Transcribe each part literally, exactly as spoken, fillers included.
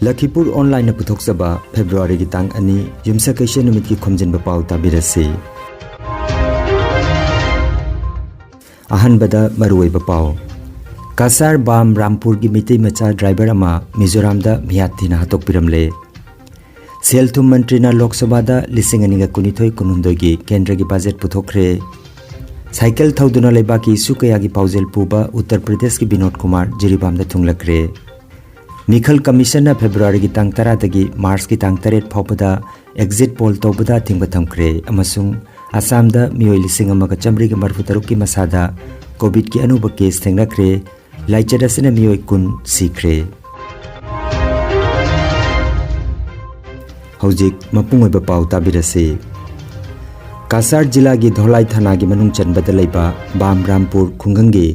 ꯂꯈꯤꯄꯨꯔ ꯑꯣꯟꯂꯥꯏꯟꯅ ꯄꯨꯊꯣꯛꯆꯕ ꯐꯦꯕ꯭ꯔꯨꯋꯥꯔꯤꯒꯤ ꯇꯥꯡ ꯑꯅꯤ, ꯌꯨꯝꯁꯀꯩꯁ ꯅꯨꯃꯤꯠꯀꯤ ꯈꯣꯝꯖꯤꯟꯕ ꯄꯥꯎ ꯇꯥꯕꯤꯔꯁꯤ꯫ ꯑꯍꯥꯟꯕꯗ ꯃꯔꯨꯑꯣꯏꯕ ꯄꯥꯎ꯫ ꯀꯁꯥꯔ ꯕꯥꯝ ꯔꯥꯝꯄꯨꯔꯒꯤ ꯃꯤꯇꯩ ꯃꯆꯥ ꯗ꯭ꯔꯥꯏꯚꯔ ꯑꯃ ꯃꯤꯖꯣꯔꯥꯝꯗ ꯃꯤꯍꯥꯠ ꯊꯤꯅ ꯍꯥꯠꯇꯣꯛꯄꯤꯔꯝꯂꯦ꯫ ꯁꯦꯜ ꯊꯨꯝ ꯃꯟꯇ꯭ꯔꯤꯅ ꯂꯣꯛ ꯁꯚꯥꯗ ꯂꯤꯁꯤꯡ ꯑꯅꯤꯒ ꯀꯨꯟꯅꯤꯊꯣꯏ ꯀꯨꯟꯍꯨꯝꯗꯣꯏꯒꯤ ꯀꯦꯟꯗ꯭ꯔꯒꯤ ꯕꯖꯦꯠ ꯄꯨꯊꯣꯛꯈ꯭ꯔꯦ꯫ ꯁꯥꯏꯀꯜ ꯊꯧꯗꯨꯅ ꯂꯩꯕꯥꯛꯀꯤ ꯏꯁꯨ ꯀꯌꯥꯒꯤ ꯄꯥꯎꯖꯦꯜ ꯄꯨꯕ ꯎꯠꯇꯔ ꯄ꯭ꯔꯗꯦꯁꯀꯤ ꯕꯤꯅꯣꯗ ꯀꯨꯃꯥꯔ ꯖꯤꯔꯤꯕꯥꯝꯗ ꯊꯨꯡꯂꯈ꯭ꯔꯦ꯫ ꯃꯤꯈꯜ ꯀꯃꯤꯁꯟꯅ ꯐꯦꯕ꯭ꯔꯨꯋꯥꯔꯤꯒꯤ ꯇꯥꯡ ꯇꯔꯥꯗꯒꯤ ꯃꯥꯔꯆꯀꯤ ꯇꯥꯡ ꯇꯔꯦꯠ ꯐꯥꯎꯕꯗ ꯑꯦꯛꯖꯤꯠ ꯄꯣꯜ ꯇꯧꯕꯗ ꯑꯊꯤꯡꯕ ꯊꯝꯈ꯭ꯔꯦ ꯑꯃꯁꯨꯡ ꯑꯁꯥꯝꯗ ꯃꯤꯑꯣꯏ ꯂꯤꯁꯤꯡ ꯑꯃꯒ ꯆꯥꯃꯔꯤꯒ ꯃꯔꯤꯐꯨ ꯇꯔꯨꯛꯀꯤ ꯃꯁꯥꯗ ꯀꯣꯚꯤꯗꯀꯤ ꯑꯅꯧꯕ ꯀꯦꯁ ꯊꯦꯡꯅꯈ꯭ꯔꯦ꯫ ꯂꯥꯏꯆꯠ ꯑꯁꯤꯅ ꯃꯤꯑꯣꯏ ꯀꯨꯟ ꯁꯤꯈ꯭ꯔꯦ꯫ ꯍꯧꯖꯤꯛ ꯃꯄꯨꯡ ꯑꯣꯏꯕ ꯄꯥꯎ ꯇꯥꯕꯤꯔꯁꯤ꯫ ꯀꯁꯥꯔ ꯖꯤꯂꯥꯒꯤ ꯙꯣꯂꯥꯏ ꯊꯥꯅꯥꯒꯤ ꯃꯅꯨꯡ ꯆꯟꯕꯗ ꯂꯩꯕ ꯕꯥꯝ ꯔꯥꯝꯄꯨꯔ ꯈꯨꯡꯒꯪꯒꯤ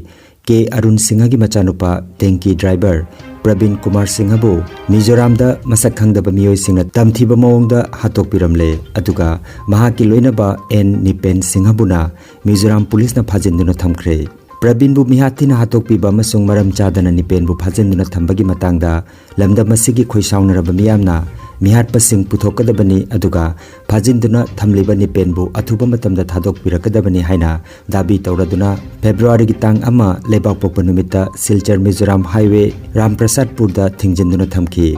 ꯀꯦ ꯑꯔꯨꯟ ꯁꯤꯡꯍꯒꯤ ꯃꯆꯥꯅꯨꯄꯥ ꯇꯦꯡꯀꯤ ꯗ꯭ꯔꯥꯏꯚꯔ ꯄ꯭ꯔꯕꯤꯟ ꯀꯨꯃꯥꯔ ꯁꯤꯡꯍꯕꯨ ꯃꯤꯖꯣꯔꯥꯝꯗ ꯃꯁꯛ ꯈꯪꯗꯕ ꯃꯤꯑꯣꯏꯁꯤꯡꯅ ꯇꯝꯊꯤꯕ ꯃꯑꯣꯡꯗ ꯍꯥꯠꯇꯣꯛꯄꯤꯔꯝꯂꯦ꯫ ꯑꯗꯨꯒ ꯃꯍꯥꯛꯀꯤ ꯂꯣꯏꯅꯕ ꯑꯦꯟ ꯅꯤꯄꯦꯟ ꯁꯤꯡꯍꯕꯨꯅ ꯃꯤꯖꯣꯔꯥꯝ ꯄꯨꯂꯤꯁꯅ ꯐꯥꯖꯤꯟꯗꯨꯅ ꯊꯝꯈ꯭ꯔꯦ꯫ ꯄ꯭ꯔꯕꯤꯟꯕꯨ ꯃꯤꯍꯥꯠ ꯊꯤꯅ ꯍꯥꯠꯇꯣꯛꯄꯤꯕ ꯑꯃꯁꯨꯡ ꯃꯔꯝ ꯆꯥꯗꯅ ꯅꯤꯄꯦꯟꯕꯨ ꯐꯥꯖꯤꯟꯗꯨꯅ ꯊꯝꯕꯒꯤ ꯃꯇꯥꯡꯗ ꯂꯝꯗꯝ ꯑꯁꯤꯒꯤ ꯈꯣꯏꯁꯥꯎꯅꯔꯕ ꯃꯤꯌꯥꯝꯅ ꯃꯤꯍꯥꯠꯄꯁꯤꯡ ꯄꯨꯊꯣꯛꯀꯗꯕꯅꯤ, ꯑꯗꯨꯒ ꯐꯥꯖꯤꯟꯗꯨꯅ ꯊꯝꯂꯤꯕ ꯅꯤꯄꯦꯟꯕꯨ ꯑꯊꯨꯕ ꯃꯇꯝꯗ ꯊꯥꯗꯣꯛꯄꯤꯔꯛꯀꯗꯕꯅꯤ ꯍꯥꯏꯅ ꯗꯥꯕꯤ ꯇꯧꯔꯗꯨꯅ ꯐꯦꯕ꯭ꯔꯨꯋꯥꯔꯤꯒꯤ ꯇꯥꯡ ꯑꯃ ꯂꯩꯕꯥꯛꯄꯣꯛꯄ ꯅꯨꯃꯤꯠꯇ ꯁꯤꯜꯆꯔ ꯃꯤꯖꯣꯔꯥꯝ ꯍꯥꯏꯋꯦ ꯔꯥꯝꯄ꯭ꯔꯁꯥꯗꯄꯨꯔꯗ ꯊꯤꯡꯖꯤꯟꯗꯨꯅ ꯊꯝꯈꯤ꯫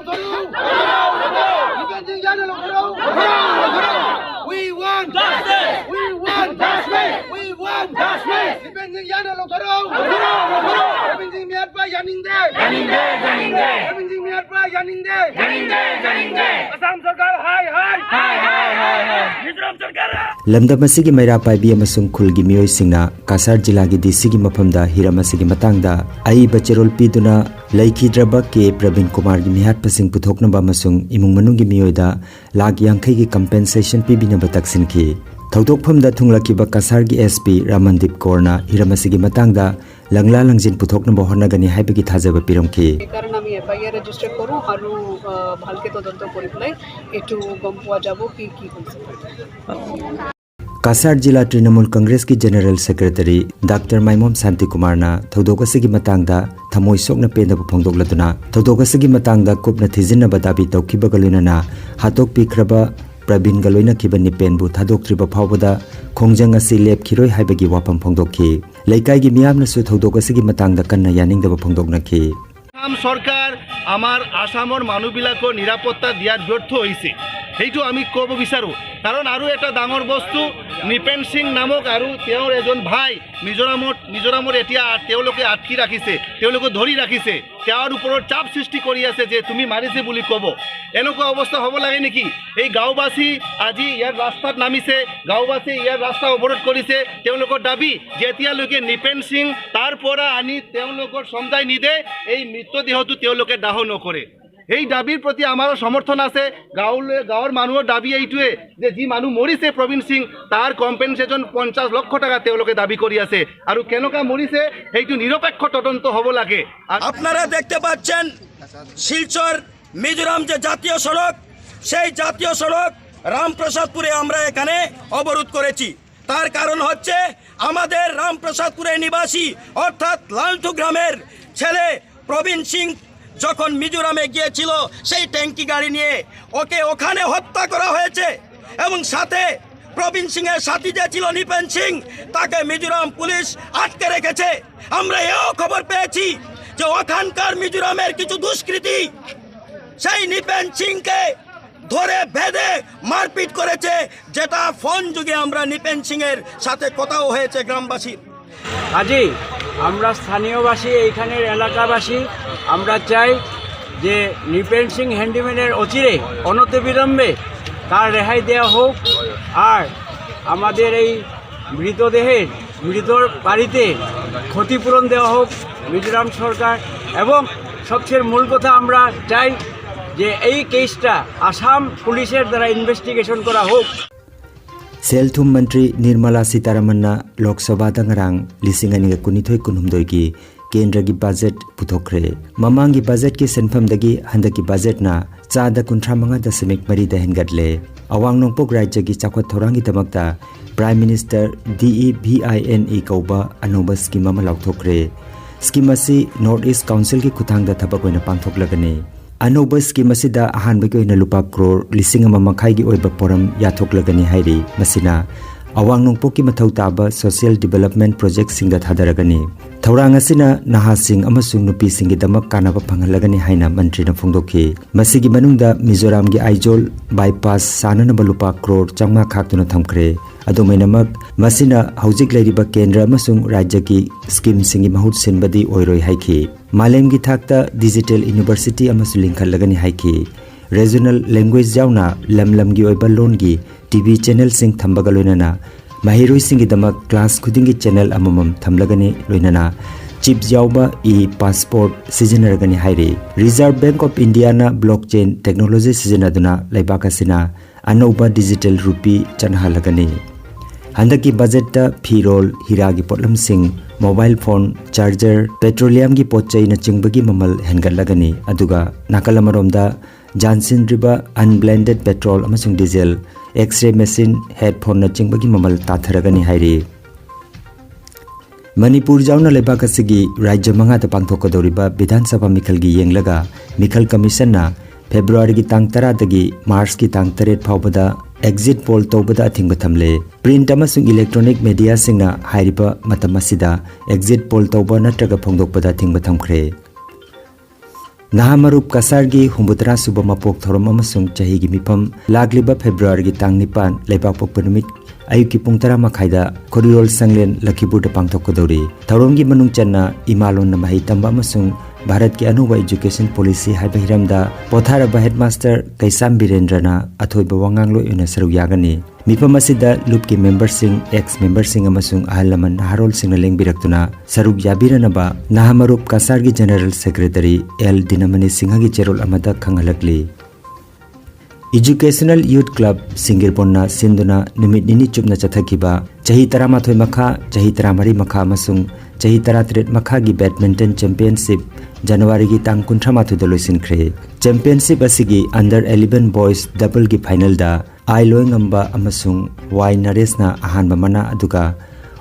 We want justice! We want justice! We want justice! ꯅꯤꯄꯦꯟꯁꯤꯡ ꯌꯥꯅ ꯂꯧꯊꯔꯣ! ꯅꯤꯄꯦꯟꯁꯤꯡ ꯃꯤꯍꯥꯠꯄ ꯌꯥꯅꯤꯡꯗꯦ! ꯌꯥꯅꯤꯡꯗꯦ, ꯌꯥꯅꯤꯡꯗꯦ! ꯅꯤꯄꯦꯟꯁꯤꯡ ꯃꯤꯍꯥꯠꯄ ꯌꯥꯅꯤꯡꯗꯦ! ꯌꯥꯅꯤꯡꯗꯦ, ꯌꯥꯅꯤꯡꯗꯦ! ꯑꯁꯥꯝ ꯁꯔꯀꯥꯔ ꯍꯥꯏ ꯍꯥꯏ! ꯍꯥꯏ ꯍꯥꯏ ꯍꯥꯏ ꯍꯥꯏ! ꯃꯤꯖꯣꯔꯥꯝ ꯁꯔꯀꯥꯔ! ꯂꯝꯗꯝ ꯑꯁꯤꯒꯤ ꯃꯩꯔꯥ ꯄꯥꯏꯕꯤ ꯑꯃꯁꯨꯡ ꯈꯨꯜꯒꯤ ꯃꯤꯑꯣꯏꯁꯤꯡꯅ ꯀꯁꯥꯔ ꯖꯤꯂꯥꯒꯤ ꯗꯤ ꯁꯤꯒꯤ ꯃꯐꯝꯗ ꯍꯤꯔꯝ ꯑꯁꯤꯒꯤ ꯃꯇꯥꯡꯗ ꯑꯏꯕ ꯆꯦꯔꯣꯜ ꯄꯤꯗꯨꯅ ꯂꯩꯈꯤꯗ꯭ꯔꯕ ꯀꯦ ꯄ꯭ꯔꯕꯤꯟ ꯀꯨꯃꯥꯔꯒꯤ ꯃꯤꯍꯥꯠꯄꯁꯤꯡ ꯄꯨꯊꯣꯛꯅꯕ ꯑꯃꯁꯨꯡ ꯏꯃꯨꯡ ꯃꯅꯨꯡꯒꯤ ꯃꯤꯑꯣꯏꯗ ꯂꯥꯈ ꯌꯥꯡꯈꯩꯒꯤ ꯀꯝꯄꯦꯟꯁꯦꯁꯟ ꯄꯤꯕꯤꯅꯕ ꯇꯛꯁꯤꯟꯈꯤ꯫ ꯊꯧꯗꯣꯛꯐꯝꯗ ꯊꯨꯡꯂꯈꯤꯕ ꯀꯁꯥꯔꯒꯤ ꯑꯦꯁ ꯄꯤ ꯔꯥꯃꯟꯗꯤꯞ ꯀꯣꯔꯅ ꯍꯤꯔꯝ ꯑꯁꯤꯒꯤ ꯃꯇꯥꯡꯗ ꯂꯪꯂꯥ ꯂꯪꯖꯤꯟ ꯄꯨꯊꯣꯛꯅꯕ ꯍꯣꯠꯅꯒꯅꯤ ꯍꯥꯏꯕꯒꯤ ꯊꯥꯖꯕ ꯄꯤꯔꯝꯈꯤ꯫ সেইকাৰণে আমি এফ আই আৰ ৰেজিষ্টাৰ কৰোঁ আৰু, আহ, ভালকে তদন্ত কৰি পেলাই এইটো গম পোৱা যাব কি কি হৈছে। ꯀꯁꯥꯔ ꯖꯤꯂꯥ ꯇ꯭ꯔꯤꯅꯃꯨꯜ ꯀꯪꯒ꯭ꯔꯦꯁꯀꯤ ꯖꯦꯅꯔꯦꯜ ꯁꯦꯀ꯭ꯔꯦꯇꯔꯤ ꯗꯥꯛꯇꯔ ꯃꯥꯏꯃꯣꯝ ꯁꯥꯟꯇꯤꯀꯨꯃꯥꯔꯅ ꯊꯧꯗꯣꯛ ꯑꯁꯤꯒꯤ ꯃꯇꯥꯡꯗ ꯊꯃꯣꯏ ꯁꯣꯛꯅ ꯄꯦꯟꯗꯕ ꯐꯣꯡꯗꯣꯛꯂꯗꯨꯅ, ꯊꯧꯗꯣꯛ ꯑꯁꯤꯒꯤ ꯃꯇꯥꯡꯗ ꯀꯨꯞꯅ ꯊꯤꯖꯤꯟꯅꯕ ꯗꯥꯕꯤ ꯇꯧꯈꯤꯕꯒ ꯂꯣꯏꯅꯅ ꯍꯥꯠꯇꯣꯛꯄꯤꯈ꯭ꯔꯕ ꯄ꯭ꯔꯕꯤꯟꯒ ꯂꯣꯏꯅꯈꯤꯕ ꯅꯤꯄꯦꯟꯕꯨ ꯊꯥꯗꯣꯛꯇ꯭ꯔꯤꯕ ꯐꯥꯎꯕꯗ ꯈꯣꯡꯖꯪ ꯑꯁꯤ ꯂꯦꯞꯈꯤꯔꯣꯏ ꯍꯥꯏꯕꯒꯤ ꯋꯥꯐꯝ ꯐꯣꯡꯗꯣꯛꯈꯤ꯫ ꯂꯩꯀꯥꯏꯒꯤ ꯃꯤꯌꯥꯝꯅꯁꯨ ꯊꯧꯗꯣꯛ ꯑꯁꯤꯒꯤ ꯃꯇꯥꯡꯗ ꯀꯟꯅ য়ানিংꯗꯕ ꯐꯣꯡꯗꯣꯛꯅꯈꯤ꯫ আসাম চৰকাৰ আমাৰ আছামৰ মানুহবিলাকৰ নিৰাপত্তা দিয়াত ব্যৰ্থ হৈছে, সেইটো আমি ক'ব বিচাৰোঁ। কাৰণ আৰু এটা ডাঙৰ বস্তু, নৃপেন সিং নামক আৰু তেওঁৰ এজন ভাই মিজোৰামত মিজোৰামত এতিয়া তেওঁলোকে আটকি ৰাখিছে, তেওঁলোকে ধৰি ৰাখিছে, তেওঁৰ ওপৰত চাপ সৃষ্টি কৰি আছে যে তুমি মাৰিছে বুলি ক'ব। এনেকুৱা অৱস্থা হ'ব লাগে নেকি? এই গাঁওবাসী আজি ইয়াৰ ৰাস্তাত নামিছে, গাঁওবাসীয়ে ইয়াৰ ৰাস্তা অৱৰোধ কৰিছে। তেওঁলোকৰ দাবী, যেতিয়ালৈকে নৃপেন সিং তাৰ পৰা আনি তেওঁলোকৰ চমজাই নিদিয়ে, এই মৃতদেহটো তেওঁলোকে দাহ নকৰে। এই দাবীৰ প্ৰতি আমাৰো সমৰ্থন আছে। গাঁৱলৈ গাঁৱৰ মানুহৰ দাবী এইটোৱে যে যি মানুহ মৰিছে প্ৰবীণ সিং, তাৰ কম্পেনচেশ্যন পঞ্চাশ লক্ষ টকা তেওঁলোকে দাবী কৰি আছে। আৰু কেনেকুৱা মৰিছে সেইটো নিৰপেক্ষ তদন্ত হ'ব লাগে। আৰু আপনারা দেখতে পাচ্ছেন শিলচর মিজোরাম যে জাতীয় সড়ক, সেই জাতীয় সড়ক রামপ্রসাদপুরে আমরা এখানে অবরোধ করেছি। তার কারণ হচ্ছে আমাদের রামপ্রসাদপুরের নিবাসী অর্থাৎ লালঠু গ্রামের ছেলে প্রবীণ সিং যখন মিজোরামে গিয়েছিল সেই ট্যাঙ্কি গাড়ি নিয়ে, ওকে ওখানে হত্যা করা হয়েছে এবং সাথে প্রবীণ সিং এর সাথী যে ছিল নৃপেন সিং, তাকে মিজোরাম পুলিশ আটকে রেখেছে। আমরা এও খবর পেয়েছি যে ওখানকার মিজোরামের কিছু দুষ্কৃতী সেই নৃপেন সিংকে ধরে বেঁধে মারপিট করেছে, যেটা ফোন যুগে আমরা নৃপেন সিং এর সাথে কথাও হয়েছে গ্রামবাসীর। কাজেই আমরা স্থানীয়বাসী, এইখানের এলাকাবাসী, আমরা চাই যে নৃপেন সিং হ্যান্ডিম্যানের অচিরে অনতিবিলম্বে তার রেহাই দেওয়া হোক। আর আমাদের এই মৃতদেহের মৃতর বাড়িতে ক্ষতিপূরণ দেওয়া হোক মিজোরাম সরকার। এবং সবচেয়ে মূল কথা, আমরা চাই যে এই কেসটা আসাম পুলিশের দ্বারা ইনভেস্টিগেশন করা হোক। ꯁꯦꯜ ꯊꯨꯝ ꯃꯟꯇ꯭ꯔꯤ ꯅꯤꯔꯃꯂꯥ ꯁꯤꯇꯥꯔꯥꯃꯟꯅ ꯂꯣꯛ ꯁꯚꯥꯗ ꯉꯔꯥꯡ ꯂꯤꯁꯤꯡ ꯑꯅꯤꯒ ꯀꯨꯟꯅꯤꯊꯣꯏ ꯀꯨꯟꯍꯨꯝꯗꯣꯏꯒꯤ ꯀꯦꯟꯗ꯭ꯔꯒꯤ ꯕꯖꯦꯠ ꯄꯨꯊꯣꯛꯈ꯭ꯔꯦ꯫ ꯃꯃꯥꯡꯒꯤ ꯕꯖꯦꯠꯀꯤ ꯁꯦꯟꯐꯝꯗꯒꯤ ꯍꯟꯗꯛꯀꯤ ꯕꯖꯦꯠꯅ ꯆꯥꯗ ꯀꯨꯟꯊ꯭ꯔꯥ ꯃꯉꯥ ꯗꯁꯃꯤꯛ ꯃꯔꯤꯗ ꯍꯦꯟꯒꯠꯂꯦ꯫ ꯑꯋꯥꯡ ꯅꯣꯡꯄꯣꯛ ꯔꯥꯖ꯭ꯌꯒꯤ ꯆꯥꯎꯈꯠ ꯊꯧꯔꯥꯡꯒꯤꯗꯃꯛꯇ Prime Minister D E V I N E ꯀꯧꯕ ꯑꯅꯧꯕ scheme ꯑꯃ ꯂꯥꯎꯊꯣꯛꯈ꯭ꯔꯦ꯫ Scheme ꯑꯁꯤ North East Councilꯒꯤ ꯈꯨꯠꯊꯥꯡꯗ ꯊꯕꯛ ꯑꯣꯏꯅ ꯄꯥꯡꯊꯣꯛꯂꯒꯅꯤ꯫ ꯑꯅꯧꯕ scheme ꯑꯁꯤꯗ ꯑꯍꯥꯟꯕꯒꯤ ꯑꯣꯏꯅ ꯂꯨꯄꯥ ꯀ꯭ꯔꯣꯔ ꯂꯤꯁꯤꯡ ꯑꯃ ꯃꯈꯥꯏꯒꯤ ꯑꯣꯏꯕ ꯄꯣꯔꯝ ꯌꯥꯊꯣꯛꯂꯒꯅꯤ ꯍꯥꯏꯔꯤ꯫ ꯃꯁꯤꯅ ꯑꯋꯥꯡ ꯅꯣꯡꯄꯣꯛꯀꯤ ꯃꯊꯧ ꯇꯥꯕ social development projectꯁꯤꯡꯗ ꯊꯥꯗꯔꯒꯅꯤ꯫ ꯊꯧꯔꯥꯡ ꯑꯁꯤꯅ ꯅꯍꯥꯁꯤꯡ ꯑꯃꯁꯨꯡ ꯅꯨꯄꯤꯁꯤꯡꯒꯤꯗꯃꯛ ꯀꯥꯟꯅꯕ ꯐꯪꯍꯜꯂꯒꯅꯤ ꯍꯥꯏꯅ ꯃꯟꯇ꯭ꯔꯤꯅ ꯐꯣꯡꯗꯣꯛꯈꯤ꯫ ꯃꯁꯤꯒꯤ ꯃꯅꯨꯡꯗ ꯃꯤꯖꯣꯔꯥꯝꯒꯤ ꯑꯥꯏꯖꯣꯜ bypass ꯁꯥꯅꯅꯕ ꯂꯨꯄꯥ ꯀ꯭ꯔꯣꯔ ꯆꯥꯃꯉꯥ ꯈꯥꯛꯇꯨꯅ ꯊꯝꯈ꯭ꯔꯦ꯫ ꯑꯗꯨꯝ ꯑꯣꯏꯅꯃꯛ, ꯃꯁꯤꯅ ꯍꯧꯖꯤꯛ ꯂꯩꯔꯤꯕ ꯀꯦꯟꯗ꯭ꯔ ꯑꯃꯁꯨꯡ ꯔꯥꯖ꯭ꯌꯒꯤ schemeꯁꯤꯡꯒꯤ ꯃꯍꯨꯠ ꯁꯤꯟꯕꯗꯤ ꯑꯣꯏꯔꯣꯏ ꯍꯥꯏꯈꯤ꯫ ꯃꯥꯂꯦꯝꯒꯤ ꯊꯥꯛꯇ digital university ꯑꯃꯁꯨ ꯂꯤꯡꯈꯠꯂꯒꯅꯤ ꯍꯥꯏꯈꯤ꯫ Regional language ꯌꯥꯎꯅ ꯂꯝ ꯂꯝꯒꯤ ꯑꯣꯏꯕ ꯂꯣꯟꯒꯤ T V channelꯁꯤꯡ ꯊꯝꯕꯒ ꯂꯣꯏꯅꯅ ꯃꯍꯩꯔꯣꯏꯁꯤꯡꯒꯤꯗꯃꯛ class ꯈꯨꯗꯤꯡꯒꯤ channel ꯑꯃꯃꯝ ꯊꯝꯂꯒꯅꯤ, ꯂꯣꯏꯅꯅ chip ꯌꯥꯎꯕ e-passport ꯁꯤꯖꯤꯟꯅꯔꯒꯅꯤ ꯍꯥꯏꯔꯤ꯫ Reserve Bank of Indiaꯅ blockchain technology ꯁꯤꯖꯤꯟꯅꯗꯨꯅ ꯂꯩꯕꯥꯛ ꯑꯁꯤꯅ ꯑꯅꯧꯕ digital rupee ꯆꯠꯅꯍꯜꯂꯒꯅꯤ꯫ ꯍꯟꯗꯛꯀꯤ budgetꯇ ꯐꯤꯔꯣꯜ, ꯍꯤꯔꯥꯒꯤ ꯄꯣꯠꯂꯝꯁꯤꯡ, mobile phone charger, petroleumꯒꯤ ꯄꯣꯠ ꯆꯩꯅꯆꯤꯡꯕꯒꯤ ꯃꯃꯜ ꯍꯦꯟꯒꯠꯂꯒꯅꯤ꯫ ꯑꯗꯨꯒ ꯅꯥꯀꯜ ꯑꯃꯔꯣꯝꯗ ꯌꯥꯟꯁꯤꯟꯗ꯭ꯔꯤꯕ unblended petrol ꯑꯃꯁꯨꯡ diesel, X-ray machine, headphoneꯅꯆꯤꯡꯕꯒꯤ ꯃꯃꯜ ꯇꯥꯊꯔꯒꯅꯤ ꯍꯥꯏꯔꯤ꯫ ꯃꯅꯤꯄꯨꯔ ꯌꯥꯎꯅ ꯂꯩꯕꯥꯛ ꯑꯁꯤꯒꯤ ꯔꯥꯖ꯭ꯌ ꯃꯉꯥꯗ ꯄꯥꯡꯊꯣꯛꯀꯗꯧꯔꯤꯕ ꯕꯤꯙꯥꯟ ꯁꯚꯥ ꯃꯤꯈꯜꯒꯤ ꯌꯦꯡꯂꯒ ꯃꯤꯈꯜ ꯀꯃꯤꯁꯟꯅ ꯐꯦꯕ꯭ꯔꯨꯋꯥꯔꯤꯒꯤ ꯇꯥꯡ ꯇꯔꯥꯗꯒꯤ ꯃꯥꯔꯆꯀꯤ ꯇꯥꯡ ꯇꯔꯦꯠ ꯐꯥꯎꯕꯗ exit poll ꯇꯧꯕꯗ ꯑꯊꯤꯡꯕ ꯊꯝꯂꯦ꯫ Print ꯑꯃꯁꯨꯡ electronic mediaꯁꯤꯡꯅ ꯍꯥꯏꯔꯤꯕ ꯃꯇꯝ ꯑꯁꯤꯗ exit poll ꯇꯧꯕ ꯅꯠꯇ꯭ꯔꯒ ꯐꯣꯡꯗꯣꯛꯄꯗ ꯑꯊꯤꯡꯕ ꯊꯝꯈ꯭ꯔꯦ꯫ ꯅꯍꯥ ꯃꯔꯨꯞ ꯀꯁꯥꯔꯒꯤ ꯍꯨꯝꯐꯨꯇꯔꯥ ꯁꯨꯕ ꯃꯄꯣꯛ ꯊꯧꯔꯝ ꯑꯃꯁꯨꯡ ꯆꯍꯤꯒꯤ ꯃꯤꯐꯝ ꯂꯥꯛꯂꯤꯕ ꯐꯦꯕ꯭ꯔꯨꯋꯥꯔꯤꯒꯤ ꯇꯥꯡ ꯅꯤꯄꯥꯟ, ꯂꯩꯕꯥꯛꯄꯣꯛꯄ ꯅꯨꯃꯤꯠ, ꯑꯌꯨꯛꯀꯤ ꯄꯨꯡ ꯇꯔꯥ ꯃꯈꯥꯏꯗ ꯈꯣꯔꯤꯔꯣꯜ ꯁꯪꯂꯦꯟ ꯂꯈꯤꯄꯨꯔꯗ ꯄꯥꯡꯊꯣꯛꯀꯗꯧꯔꯤ꯫ ꯊꯧꯔꯝꯒꯤ ꯃꯅꯨꯡ ꯆꯟꯅ ꯏꯃꯥꯂꯣꯟꯅ ꯃꯍꯩ ꯇꯝꯕ ꯑꯃꯁꯨꯡ ꯚꯥꯔꯠꯀꯤ ꯑꯅꯧꯕ education policy ꯍꯥꯏꯕ ꯍꯤꯔꯝꯗ ꯄꯣꯊꯥꯔꯕ headmaster ꯀꯩꯁꯥꯝ ꯕꯤꯔꯦꯟꯗ꯭ꯔꯅ ꯑꯊꯣꯏꯕ ꯋꯥꯉꯥꯡꯂꯣꯏ ꯑꯣꯏꯅ ꯁꯔꯨꯛ ꯌꯥꯒꯅꯤ꯫ ꯃꯤꯐꯝ ꯑꯁꯤꯗ ꯂꯨꯞꯀꯤ memberꯁꯤꯡ, ex memberꯁꯤꯡ ꯑꯃꯁꯨꯡ ꯑꯍꯜ ꯂꯃꯟ ꯅꯍꯥꯔꯣꯜꯁꯤꯡꯅ ꯂꯦꯡꯕꯤꯔꯛꯇꯨꯅ ꯁꯔꯨꯛ ꯌꯥꯕꯤꯔꯅꯕ ꯅꯍꯥ ꯃꯔꯨꯞ ꯀꯁꯥꯔꯒꯤ general secretary ꯑꯦꯜ ꯗꯤꯅꯃꯅꯤ ꯁꯤꯡꯍꯒꯤ ꯆꯦꯔꯣꯜ ꯑꯃꯗ ꯈꯪꯍꯜꯂꯛꯂꯤ꯫ Educational Youth Club ꯁꯤꯡꯒꯤꯔꯕꯣꯟꯅ ꯁꯤꯟꯗꯨꯅ ꯅꯨꯃꯤꯠ ꯅꯤꯅꯤ ꯆꯨꯞꯅ ꯆꯠꯊꯈꯤꯕ ꯆꯍꯤ ꯇꯔꯥꯃꯥꯊꯣꯏ ꯃꯈꯥ, ꯆꯍꯤ ꯇꯔꯥꯃꯔꯤ ꯃꯈꯥ ꯑꯃꯁꯨꯡ ꯆꯍꯤ ꯇꯔꯥꯇꯔꯦꯠ ꯃꯈꯥꯒꯤ badminton championship ꯖꯅꯋꯥꯔꯤꯒꯤ ꯇꯥꯡ ꯀꯨꯟꯊ꯭ꯔꯥ ꯃꯥꯊꯣꯏꯗ ꯂꯣꯏꯁꯤꯟꯈ꯭ꯔꯦ꯫ Championship ꯑꯁꯤꯒꯤ under eleven boys doubleꯒꯤ finalꯗ ꯑꯥꯏ ꯂꯣꯏꯉꯝꯕ ꯑꯃꯁꯨꯡ ꯋꯥꯏ ꯅꯔꯦꯁꯅ ꯑꯍꯥꯟꯕ ꯃꯅꯥ, ꯑꯗꯨꯒ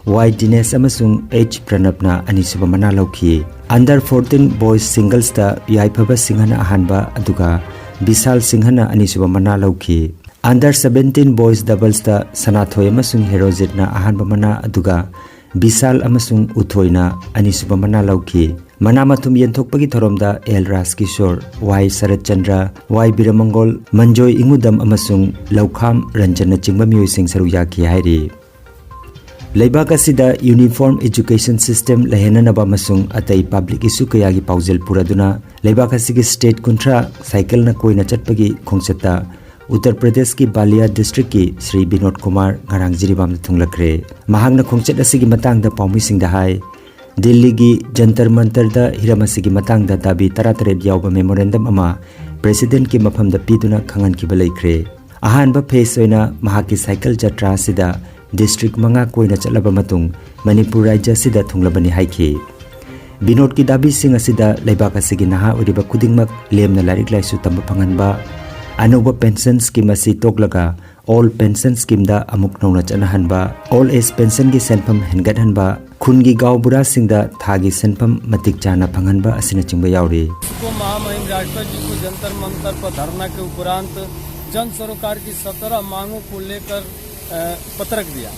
ꯋꯥꯏ ꯗꯤꯅꯦꯁ ꯑꯃꯁꯨꯡ ꯑꯩꯆ ꯄ꯭ꯔꯅꯕꯅ ꯑꯅꯤꯁꯨꯕ ꯃꯅꯥ ꯂꯧꯈꯤ꯫ Under fourteen boys singlesꯇ ꯌꯥꯏꯐꯕ ꯁꯤꯡꯍꯅ ꯑꯍꯥꯟꯕ, ꯑꯗꯨꯒ ꯕꯤꯁꯥꯜ ꯁꯤꯡꯍꯅ ꯑꯅꯤꯁꯨꯕ ꯃꯅꯥ ꯂꯧꯈꯤ꯫ Under seventeen boys doublesꯇ ꯁꯅꯥꯊꯣꯏ ꯑꯃꯁꯨꯡ ꯍꯦꯔꯣꯖꯤꯠꯅ ꯑꯍꯥꯟꯕ ꯃꯅꯥ, ꯑꯗꯨꯒ ꯕꯤꯁꯥꯜ ꯑꯃꯁꯨꯡ ꯎꯊꯣꯏꯅ ꯑꯅꯤꯁꯨꯕ ꯃꯅꯥ ꯂꯧꯈꯤ꯫ ꯃꯅꯥ ꯃꯊꯨꯝ ꯌꯦꯟꯊꯣꯛꯄꯒꯤ ꯊꯧꯔꯝꯗ ꯑꯦꯜ ꯔꯥꯖꯀꯤꯁꯣꯔ, ꯋꯥꯏ ꯁꯔꯠꯆꯟꯗ꯭ꯔ, ꯋꯥꯏ ꯕꯤꯔꯃꯪꯒꯣꯜ, ꯃꯟꯖꯣꯏ ꯏꯉꯨꯗꯝ ꯑꯃꯁꯨꯡ ꯂꯧꯈꯥꯝ ꯔꯟꯖꯟꯅꯆꯤꯡꯕ ꯃꯤꯑꯣꯏꯁꯤꯡ ꯁꯔꯨꯛ ꯌꯥꯈꯤ ꯍꯥꯏꯔꯤ꯫ ꯂꯩꯕꯥꯛ ꯑꯁꯤꯗ uniform education system ꯂꯩꯍꯟꯅꯅꯕ ꯑꯃꯁꯨꯡ ꯑꯇꯩ public issue ꯀꯌꯥꯒꯤ ꯄꯥꯎꯖꯦꯜ ꯄꯨꯔꯗꯨꯅ ꯂꯩꯕꯥꯛ ꯑꯁꯤꯒꯤ state ꯀꯨꯟꯊ꯭ꯔꯥ cycleꯅ ꯀꯣꯏꯅ ꯆꯠꯄꯒꯤ ꯈꯣꯡꯆꯠꯇ ꯎꯠꯇꯔ ꯄ꯭ꯔꯗꯦꯁꯀꯤ ꯕꯥꯂꯤꯌꯥ districtꯀꯤ ꯁ꯭ꯔꯤ ꯕꯤꯅꯣꯗ ꯀꯨꯃꯥꯔ ꯉꯔꯥꯡ ꯖꯤꯔꯤꯕꯥꯝꯗ ꯊꯨꯡꯂꯈ꯭ꯔꯦ꯫ ꯃꯍꯥꯛꯅ ꯈꯣꯡꯆꯠ ꯑꯁꯤꯒꯤ ꯃꯇꯥꯡꯗ ꯄꯥꯎꯃꯤꯁꯤꯡꯗ ꯍꯥꯏ, ꯗꯤꯜꯂꯤꯒꯤ ꯖꯟꯇꯔ ꯃꯟꯇꯔꯗ ꯍꯤꯔꯝ ꯑꯁꯤꯒꯤ ꯃꯇꯥꯡꯗ ꯗꯥꯕꯤ ꯇꯔꯥꯇꯔꯦꯠ ꯌꯥꯎꯕ memorandum ꯑꯃ Presidentꯀꯤ ꯃꯐꯝꯗ ꯄꯤꯗꯨꯅ ꯈꯪꯍꯟꯈꯤꯕ ꯂꯩꯈ꯭ꯔꯦ꯫ ꯑꯍꯥꯟꯕ phase ꯑꯣꯏꯅ ꯃꯍꯥꯛꯀꯤ cycle ꯖꯇ꯭ꯔꯥ ꯑꯁꯤꯗ district ꯃꯉꯥ ꯀꯣꯏꯅ ꯆꯠꯂꯕ ꯃꯇꯨꯡ ꯃꯅꯤꯄꯨꯔ ꯔꯥꯖ꯭ꯌ ꯑꯁꯤꯗ ꯊꯨꯡꯂꯕꯅꯤ ꯍꯥꯏꯈꯤ꯫ ꯕꯤꯅꯣꯗꯀꯤ ꯗꯥꯕꯤꯁꯤꯡ ꯑꯁꯤꯗ ꯂꯩꯕꯥꯛ ꯑꯁꯤꯒꯤ ꯅꯍꯥ ꯑꯣꯏꯔꯤꯕ ꯈꯨꯗꯤꯡꯃꯛ ꯂꯦꯝꯅ ꯂꯥꯏꯔꯤꯛ ꯂꯥꯏꯁꯨ ꯇꯝꯕ ꯐꯪꯍꯟꯕ, ꯑꯅꯧꯕ pension scheme ꯑꯁꯤ ꯇꯣꯛꯂꯒ old pension schemeꯗ ꯑꯃꯨꯛ ꯅꯧꯅ ꯆꯠꯅꯍꯟꯕ, old age pensionꯒꯤ ꯁꯦꯟꯐꯝ ꯍꯦꯟꯒꯠꯍꯟꯕ, ꯈꯨꯟꯒꯤ ꯒꯥꯎ ꯕꯨꯔꯥꯁꯤꯡꯗ ꯊꯥꯒꯤ ꯁꯦꯟꯐꯝ ꯃꯇꯤꯛ ꯆꯥꯅ ꯐꯪꯍꯟꯕ ꯑꯁꯤꯅꯆꯤꯡꯕ ꯌꯥꯎꯔꯤ꯫ को महामहिम राष्ट्रपति जी को जंतर मंतर पर धरना के उपरांत जन सरोकार की सत्रह मांगों को लेकर, अ, पत्रक दिया,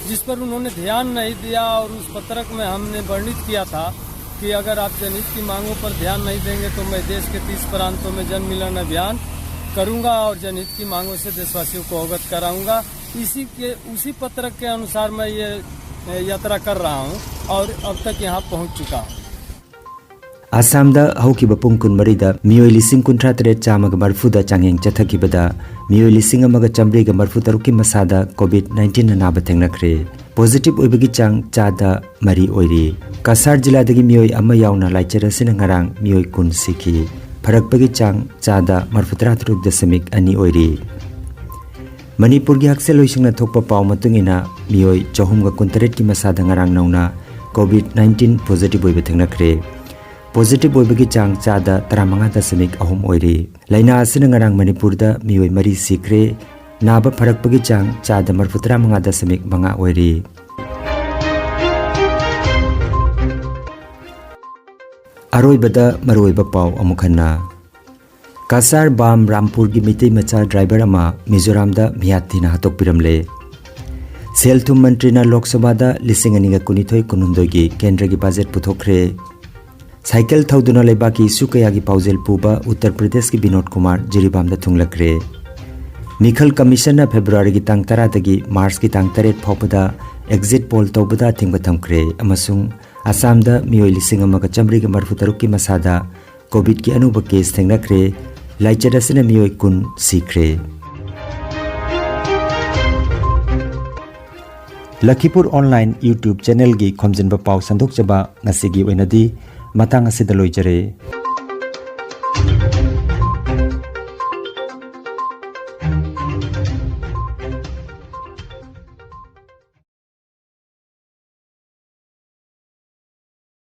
जिस पर उन्होंने ध्यान नहीं दिया और उस पत्रक में हमने वर्णित किया था कि अगर आप जनहित की मांगों पर ध्यान नहीं देंगे तो मैं देश के तीस प्रांतों में जन मिलन अभियान करूंगा और जनहित की मांगों से देशवासियों को अवगत कराऊंगा। इसी के, उसी पत्रक के अनुसार मैं ये, अ, यात्रा कर रहा हूं और अब तक यहां पहुंच चुका हूं। ꯑꯁꯥꯝꯗ ꯍꯧꯈꯤꯕ ꯄꯨꯡ ꯀꯨꯟꯃꯔꯤꯗ ꯃꯤꯑꯣꯏ ꯂꯤꯁꯤꯡ ꯀꯨꯟꯊ꯭ꯔꯥ ꯇꯔꯦꯠ ꯆꯥꯝꯃꯒ ꯃꯔꯤꯐꯨꯗ ꯆꯥꯡꯌꯦꯡ ꯆꯠꯊꯈꯤꯕꯗ ꯃꯤꯑꯣꯏ ꯂꯤꯁꯤꯡ ꯑꯃꯒ ꯆꯥꯃꯔꯤꯒ ꯃꯔꯤꯐꯨ ꯇꯔꯨꯛꯀꯤ ꯃꯁꯥꯗ COVID nineteen ꯑꯅꯥꯕ ꯊꯦꯡꯅꯈ꯭ꯔꯦ꯫ Positive ꯑꯣꯏꯕꯒꯤ ꯆꯥꯡ ꯆꯥꯗ ꯃꯔꯤ ꯑꯣꯏꯔꯤ꯫ ꯀꯁꯥꯔ ꯖꯤꯂꯥꯗꯒꯤ ꯃꯤꯑꯣꯏ ꯑꯃ ꯌꯥꯎꯅ ꯂꯥꯏꯆꯠ ꯑꯁꯤꯅ ꯉꯔꯥꯡ ꯃꯤꯑꯣꯏ ꯀꯨꯟ ꯁꯤꯈꯤ꯫ ꯐꯔꯛꯄꯒꯤ ꯆꯥꯡ ꯆꯥꯗ ꯃꯔꯤꯐꯨꯇꯔꯥ ꯇꯔꯨꯛ ꯗꯁꯃꯤꯛ ꯑꯅꯤ ꯑꯣꯏꯔꯤ꯫ ꯃꯅꯤꯄꯨꯔꯒꯤ ꯍꯛꯁꯦꯜ ꯂꯣꯏꯁꯪꯅ ꯊꯣꯛꯄ ꯄꯥꯎ ꯃꯇꯨꯡ ꯏꯟꯅ ꯃꯤꯑꯣꯏ ꯆꯍꯨꯝꯒ ꯀꯨꯟꯇꯔꯦꯠꯀꯤ ꯃꯁꯥꯗ ꯉꯔꯥꯡ ꯅꯧꯅ COVID nineteen positive ꯑꯣꯏꯕ ꯊꯦꯡꯅꯈ꯭ꯔꯦ꯫ Positive ꯑꯣꯏꯕꯒꯤ ꯆꯥꯡ ꯆꯥꯗ ꯇꯔꯥꯃꯉꯥ ꯗꯁꯃꯤꯛ ꯑꯍꯨꯝ ꯑꯣꯏꯔꯤ꯫ ꯂꯥꯏꯅꯥ ꯑꯁꯤꯅ ꯉꯔꯥꯡ ꯃꯅꯤꯄꯨꯔꯗ ꯃꯤꯑꯣꯏ ꯃꯔꯤ ꯁꯤꯈ꯭ꯔꯦ꯫ ꯅꯥꯕ ꯐꯔꯛꯄꯒꯤ ꯆꯥꯡ ꯆꯥꯗ ꯃꯔꯤꯐꯨꯇꯔꯥ ꯃꯉꯥ ꯗꯁꯃꯤꯛ ꯃꯉꯥ ꯑꯣꯏꯔꯤ꯫ ꯑꯔꯣꯏꯕꯗ ꯃꯔꯨꯑꯣꯏꯕ ꯄꯥꯎ ꯑꯃꯨꯛ ꯍꯟꯅ꯫ ꯀꯁꯥꯔ ꯕꯥꯝ ꯔꯥꯝꯄꯨꯔꯒꯤ ꯃꯤꯇꯩ ꯃꯆꯥ ꯗ꯭ꯔꯥꯏꯚꯔ ꯑꯃ ꯃꯤꯖꯣꯔꯥꯝꯗ ꯃꯤꯌꯥꯠ ꯊꯤꯅ ꯍꯥꯠꯇꯣꯛꯄꯤꯔꯝꯂꯦ꯫ ꯁꯦꯜ ꯊꯨꯝ ꯃꯟꯇ꯭ꯔꯤꯅ ꯂꯣꯛ ꯁꯚꯥꯗ ꯂꯤꯁꯤꯡ ꯑꯅꯤꯒ ꯀꯨꯟꯅꯤꯊꯣꯏ ꯀꯨꯟꯍꯨꯝꯗꯣꯏꯒꯤ ꯀꯦꯟꯗ꯭ꯔꯒꯤ ꯕꯖꯦꯠ ꯄꯨꯊꯣꯛꯈ꯭ꯔꯦ꯫ ꯁꯥꯏꯀꯜ ꯊꯧꯗꯨꯅ ꯂꯩꯕꯥꯛꯀꯤ ꯏꯁꯨ ꯀꯌꯥꯒꯤ ꯄꯥꯎꯖꯦꯜ ꯄꯨꯕ ꯎꯠꯇꯔ ꯄ꯭ꯔꯗꯦꯁꯀꯤ ꯕꯤꯅꯣꯗ ꯀꯨꯃꯥꯔ ꯖꯤꯔꯤꯕꯥꯝꯗ ꯊꯨꯡꯂꯈ꯭ꯔꯦ꯫ ꯃꯤꯈꯜ ꯀꯃꯤꯁꯟꯅ ꯐꯦꯕ꯭ꯔꯨꯋꯥꯔꯤꯒꯤ ꯇꯥꯡ ꯇꯔꯥꯗꯒꯤ ꯃꯥꯔꯆꯀꯤ ꯇꯥꯡ ꯇꯔꯦꯠ ꯐꯥꯎꯕꯗ ꯑꯦꯛꯖꯤꯠ ꯄꯣꯜ ꯇꯧꯕꯗ ꯑꯊꯤꯡꯕ ꯊꯝꯈ꯭ꯔꯦ ꯑꯃꯁꯨꯡ ꯑꯁꯥꯝꯗ ꯃꯤꯑꯣꯏ ꯂꯤꯁꯤꯡ ꯑꯃꯒ ꯆꯥꯃꯔꯤꯒ ꯃꯔꯤꯐꯨꯇꯔꯨꯛꯀꯤ ꯃꯁꯥꯗ ꯀꯣꯚꯤꯗꯀꯤ ꯑꯅꯧꯕ ꯀꯦꯁ ꯊꯦꯡꯅꯈ꯭ꯔꯦ꯫ ꯂꯥꯏꯆꯠ ꯑꯁꯤꯅ ꯃꯤꯑꯣꯏ ꯀꯨꯟ ꯁꯤꯈ꯭ꯔꯦ꯫ ꯂꯈꯤꯄꯨꯔ ꯑꯣꯟꯂꯥꯏꯟ YouTube ꯆꯦꯅꯦꯜꯒꯤ ꯈꯣꯝꯖꯤꯟꯕ ꯄꯥꯎ ꯁꯟꯗꯣꯛꯆꯕ ꯉꯁꯤꯒꯤ ꯑꯣꯏꯅꯗꯤ ꯃꯇꯥꯡ ꯑꯁꯤꯗ ꯂꯣꯏꯖꯔꯦ꯫